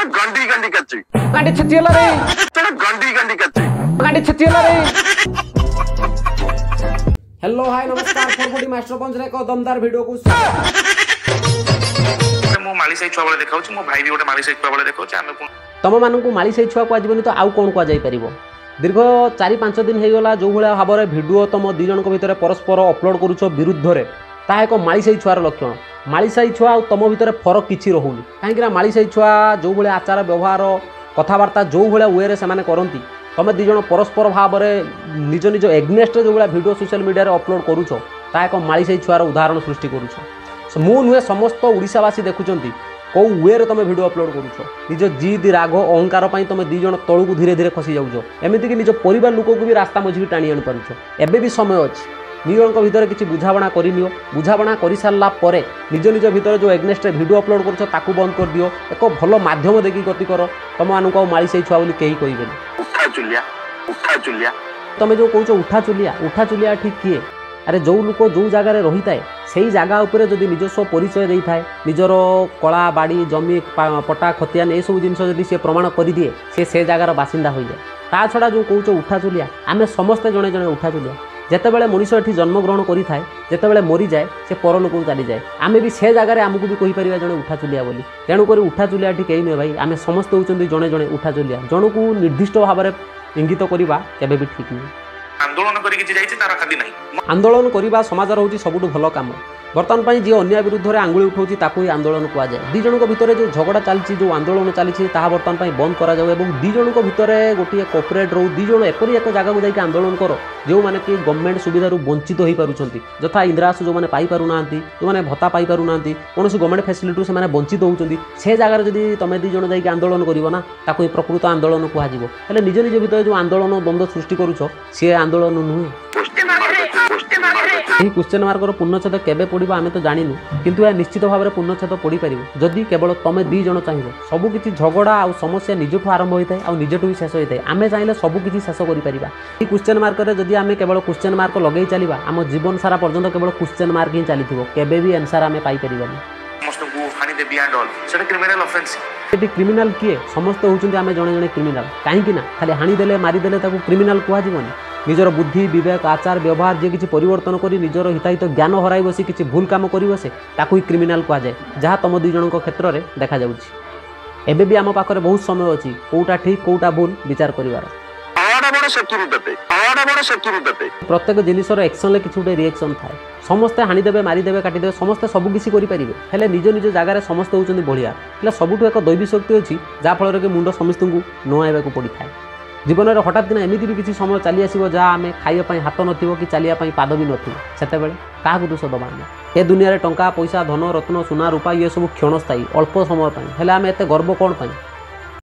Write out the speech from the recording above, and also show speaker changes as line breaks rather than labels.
ଗାଣ୍ଡି ଗାଣ୍ଡି କାଚି
ଗାଣ୍ଡି ଛେଚିଗଲା ରେ,
ଗାଣ୍ଡି ଗାଣ୍ଡି କାଚି
ଗାଣ୍ଡି ଛେଚିଗଲା ରେ। ହ୍ୟାଲୋ, ହାଇ, ନମସ୍କାର। ଫୋରଫୋର୍ଟି ମାଷ୍ଟର ପଞ୍ଚରେ ଏକ ଦମଦାର ଭିଡିଓକୁ।
ମୁଁ ମାଳି ସାହି ଛୁଆ ଭଳିଆ ଦେଖାଉଛି, ମୋ ଭାଇ ବି ଗୋଟେ ମାଳି ସାହି ଛୁଆ ଭଳିଆ ଦେଖାଉଛି। ଆମେ
ତମମାନଙ୍କୁ ମାଳି ସାହି ଛୁଆ କୁହାଯିବନି ତ ଆଉ କ'ଣ କୁହାଯାଇପାରିବ? ଦୀର୍ଘ 4-5 ଦିନ ହେଇଗଲା, ଯେଉଁଭଳିଆ ଭାବରେ ଭିଡ଼ିଓ ତମ ଦୁଇ ଜଣଙ୍କ ଭିତରେ ପରସ୍ପର ଅପଲୋଡ଼ କରୁଛ ବିରୁଦ୍ଧରେ, ତାହା ଏକ ମାଳିସାହି ଛୁଆର ଲକ୍ଷଣ। ମାଳିସାହି ଛୁଆ ଆଉ ତମ ଭିତରେ ଫରକ କିଛି ରହୁନି, କାହିଁକିନା ମାଳିସାହି ଛୁଆ ଯେଉଁଭଳିଆ ଆଚାର ବ୍ୟବହାର, କଥାବାର୍ତ୍ତା ଯେଉଁଭଳିଆ ୱେରେ ସେମାନେ କରନ୍ତି, ତମେ ଦୁଇ ଜଣ ପରସ୍ପର ଭାବରେ ନିଜ ନିଜ ଏଗନେଷ୍ଟରେ ଯେଉଁଭଳିଆ ଭିଡ଼ିଓ ସୋସିଆଲ ମିଡ଼ିଆରେ ଅପଲୋଡ଼ କରୁଛ, ତାହା ଏକ ମାଳିସାହି ଛୁଆର ଉଦାହରଣ ସୃଷ୍ଟି କରୁଛ। ମୁଁ ନୁହେଁ, ସମସ୍ତ ଓଡ଼ିଶାବାସୀ ଦେଖୁଛନ୍ତି କେଉଁ ୱେରେ ତୁମେ ଭିଡ଼ିଓ ଅପଲୋଡ଼ କରୁଛ। ନିଜ ଜିଦ୍, ରାଗ, ଅହଙ୍କାର ପାଇଁ ତୁମେ ଦୁଇ ଜଣ ତଳକୁ ଧୀରେ ଧୀରେ ଖସି ଯାଉଛ। ଏମିତିକି ନିଜ ପରିବାର ଲୋକକୁ ବି ରାସ୍ତା ମଝିକି ଟାଣି ଆଣିପାରୁଛ। ଏବେ ବି ସମୟ ଅଛି, ଦୁଇ ଜଣଙ୍କ ଭିତରେ କିଛି ବୁଝାମଣା କରିନିଅ। ବୁଝାମଣା କରିସାରିଲା ପରେ ନିଜ ନିଜ ଭିତରେ ଯେଉଁ ଏଗନେଷ୍ଟରେ ଭିଡ଼ିଓ ଅପଲୋଡ଼ କରୁଛ ତାକୁ ବନ୍ଦ କରିଦିଅ। ଏକ ଭଲ ମାଧ୍ୟମ ଦେଇକି ଗତି କର। ତୁମମାନଙ୍କୁ ଆଉ ମାଳି ସାହି ଛୁଆ ବୋଲି କେହି କହିବେନି।
ଉଠା ଚୁଲିଆ, ଉଠା ଚୁଲିଆ।
ତମେ ଯେଉଁ କହୁଛ ଉଠା ଚୁଲିଆ, ଉଠା ଚୁଲିଆ ଏଠି କିଏ? ଆରେ, ଯେଉଁ ଲୋକ ଯେଉଁ ଜାଗାରେ ରହିଥାଏ ସେଇ ଜାଗା ଉପରେ ଯଦି ନିଜସ୍ୱ ପରିଚୟ ଦେଇଥାଏ, ନିଜର କଳା, ବାଡ଼ି, ଜମି, ପଟା, ଖତିଆନ ଏସବୁ ଜିନିଷ ଯଦି ସିଏ ପ୍ରମାଣ କରିଦିଏ, ସେ ସେ ଜାଗାର ବାସିନ୍ଦା ହୋଇଯାଏ। ତା ଛଡ଼ା ଯେଉଁ କହୁଛ ଉଠା ଚୁଲିଆ, ଆମେ ସମସ୍ତେ ଜଣେ ଜଣେ ଉଠା ଚୁଲିଆ। ଯେତେବେଳେ ମଣିଷ ଏଠି ଜନ୍ମଗ୍ରହଣ କରିଥାଏ, ଯେତେବେଳେ ମରିଯାଏ, ସେ ପରଲୋକକୁ ଚାଲିଯାଏ। ଆମେ ବି ସେ ଜାଗାରେ ଆମକୁ ବି କହିପାରିବା ଜଣେ ଉଠା ଚୁଲିଆ ବୋଲି। ତେଣୁକରି ଉଠା ଚୁଲିଆ ଏଠି କେହି ନୁହେଁ ଭାଇ, ଆମେ ସମସ୍ତେ ହେଉଛନ୍ତି ଜଣେ ଜଣେ ଉଠା ଚୁଲିଆ। ଜଣକୁ ନିର୍ଦ୍ଦିଷ୍ଟ ଭାବରେ ଇଙ୍ଗିତ କରିବା କେବେ ବି ଠିକ୍ ନୁହେଁ।
ଆନ୍ଦୋଳନ କରିକି ଯିଏ ଯାଇଛି ତାର ଖାଦି ନାହିଁ।
ଆନ୍ଦୋଳନ କରିବା ସମାଜର ହେଉଛି ସବୁଠୁ ଭଲ କାମ। ବର୍ତ୍ତମାନ ପାଇଁ ଯିଏ ଅନ୍ୟାୟ ବିରୁଦ୍ଧରେ ଆଙ୍ଗୁଳି ଉଠାଉଛି ତାକୁ ହିଁ ଆନ୍ଦୋଳନ କୁହାଯାଏ। ଦୁଇ ଜଣଙ୍କ ଭିତରେ ଯେଉଁ ଝଗଡ଼ା ଚାଲିଛି, ଯେଉଁ ଆନ୍ଦୋଳନ ଚାଲିଛି, ତାହା ବର୍ତ୍ତମାନ ପାଇଁ ବନ୍ଦ କରାଯାଉ ଏବଂ ଦୁଇ ଜଣଙ୍କ ଭିତରେ ଗୋଟିଏ କୋପରେଟ୍ ରହୁ। ଦୁଇ ଜଣ ଏପରି ଏକ ଜାଗାକୁ ଯାଇକି ଆନ୍ଦୋଳନ କର ଯେଉଁମାନେ କି ଗଭର୍ଣ୍ଣମେଣ୍ଟ ସୁବିଧାରୁ ବଞ୍ଚିତ ହୋଇପାରୁଛନ୍ତି, ଯଥା ଇନ୍ଦିରା ଆବାସ ଯେଉଁମାନେ ପାଇପାରୁନାହାନ୍ତି, ଯେଉଁମାନେ ଭତ୍ତା ପାଇପାରୁନାହାନ୍ତି, କୌଣସି ଗଭର୍ଣ୍ଣମେଣ୍ଟ ଫ୍ୟାସିଲିଟିରୁ ସେମାନେ ବଞ୍ଚିତ ହେଉଛନ୍ତି। ସେ ଜାଗାରେ ଯଦି ତମେ ଦୁଇ ଜଣ ଯାଇକି ଆନ୍ଦୋଳନ କରିବ ନା, ତାକୁ ହିଁ ପ୍ରକୃତ ଆନ୍ଦୋଳନ କୁହାଯିବ। ହେଲେ ନିଜ ନିଜ ଭିତରେ ଯେଉଁ ଆନ୍ଦୋଳନ ଦ୍ୱନ୍ଦ୍ୱ ସୃଷ୍ଟି କରୁଛ, ସିଏ ଆନ୍ଦୋଳନ ନୁହେଁ। ଏହି କ୍ୱେଶ୍ଚନ୍ ମାର୍କର ପୂର୍ଣ୍ଣଚ୍ଛେଦ କେବେ ପଡ଼ିବ ଆମେ ତ ଜାଣିନୁ, କିନ୍ତୁ ଏହା ନିଶ୍ଚିତ ଭାବରେ ପୂର୍ଣ୍ଣଚ୍ଛେଦ ପଡ଼ିପାରିବ ଯଦି କେବଳ ତମେ ଦୁଇ ଜଣ ଚାହିଁବ। ସବୁକିଛି ଝଗଡ଼ା ଆଉ ସମସ୍ୟା ନିଜଠୁ ଆରମ୍ଭ ହୋଇଥାଏ ଆଉ ନିଜଠୁ ହିଁ ଶେଷ ହୋଇଥାଏ। ଆମେ ଚାହିଁଲେ ସବୁକିଛି ଶେଷ କରିପାରିବା। ଏହି କ୍ୱେଶ୍ଚନ୍ ମାର୍କରେ ଯଦି ଆମେ କେବଳ କ୍ୱେଶ୍ଚନ୍ ମାର୍କ ଲଗେଇ ଚାଲିବା, ଆମ ଜୀବନ ସାରା ପର୍ଯ୍ୟନ୍ତ କେବଳ କ୍ୱେଶ୍ଚନ୍ ମାର୍କ ହିଁ ଚାଲିଥିବ, କେବେ ବି ଆନ୍ସର୍ ଆମେ ପାଇପାରିବାନି।
ସମସ୍ତଙ୍କୁ ହାଣିଦେବି ଆଣ୍ଡ ଅଲ୍, ସେଟା କ୍ରିମିନାଲ ଅଫେନ୍ସ।
ଏଠି କ୍ରିମିନାଲ କିଏ? ସମସ୍ତେ ହେଉଛନ୍ତି ଆମେ ଜଣେ ଜଣେ କ୍ରିମିନାଲ। କାହିଁକି ନା ଖାଲି ହାଣିଦେଲେ, ମାରିଦେଲେ ତାକୁ କ୍ରିମିନାଲ କୁହାଯିବନି। ନିଜର ବୁଦ୍ଧି, ବିବେକ, ଆଚାର ବ୍ୟବହାର ଯିଏ କିଛି ପରିବର୍ତ୍ତନ କରି ନିଜର ହିତାହିତ ଜ୍ଞାନ ହରାଇ ବସି କିଛି ଭୁଲ କାମ କରି ବସେ, ତାକୁ ହିଁ କ୍ରିମିନାଲ କୁହାଯାଏ, ଯାହା ତମ ଦୁଇ ଜଣଙ୍କ କ୍ଷେତ୍ରରେ ଦେଖାଯାଉଛି। ଏବେ ବି ଆମ ପାଖରେ ବହୁତ ସମୟ ଅଛି କେଉଁଟା ଠିକ୍ କେଉଁଟା ଭୁଲ ବିଚାର କରିବାର। ପ୍ରତ୍ୟେକ ଜିନିଷର ଏକ୍ସନ୍ରେ କିଛି ଗୋଟେ ରିଏକ୍ସନ୍ ଥାଏ। ସମସ୍ତେ ହାଣିଦେବେ, ମାରିଦେବେ, କାଟିଦେବେ, ସମସ୍ତେ ସବୁ କିଛି କରିପାରିବେ, ହେଲେ ନିଜ ନିଜ ଜାଗାରେ ସମସ୍ତେ ହେଉଛନ୍ତି ବଢ଼ିଆ। ହେଲେ ସବୁଠୁ ଏକ ଦୈବୀ ଶକ୍ତି ଅଛି ଯାହାଫଳରେ କି ମୁଣ୍ଡ ସମସ୍ତଙ୍କୁ ନୁଆଁଇବାକୁ ପଡ଼ିଥାଏ। ଜୀବନରେ ହଠାତ୍ କିନା ଏମିତି ବି କିଛି ସମୟ ଚାଲି ଆସିବ ଯାହା ଆମେ ଖାଇବା ପାଇଁ ହାତ ନଥିବ କି ଚାଲିବା ପାଇଁ ପାଦ ବି ନଥିବ। ସେତେବେଳେ କାହାକୁ ଦୋଷ ଦେବା ଆମେ? ଏ ଦୁନିଆରେ ଟଙ୍କା ପଇସା, ଧନ ରତ୍ନ, ସୁନା ରୂପା ଇଏ ସବୁ କ୍ଷଣସ୍ଥାୟୀ, ଅଳ୍ପ ସମୟ ପାଇଁ। ହେଲେ ଆମେ ଏତେ ଗର୍ବ କ'ଣ ପାଇଁ?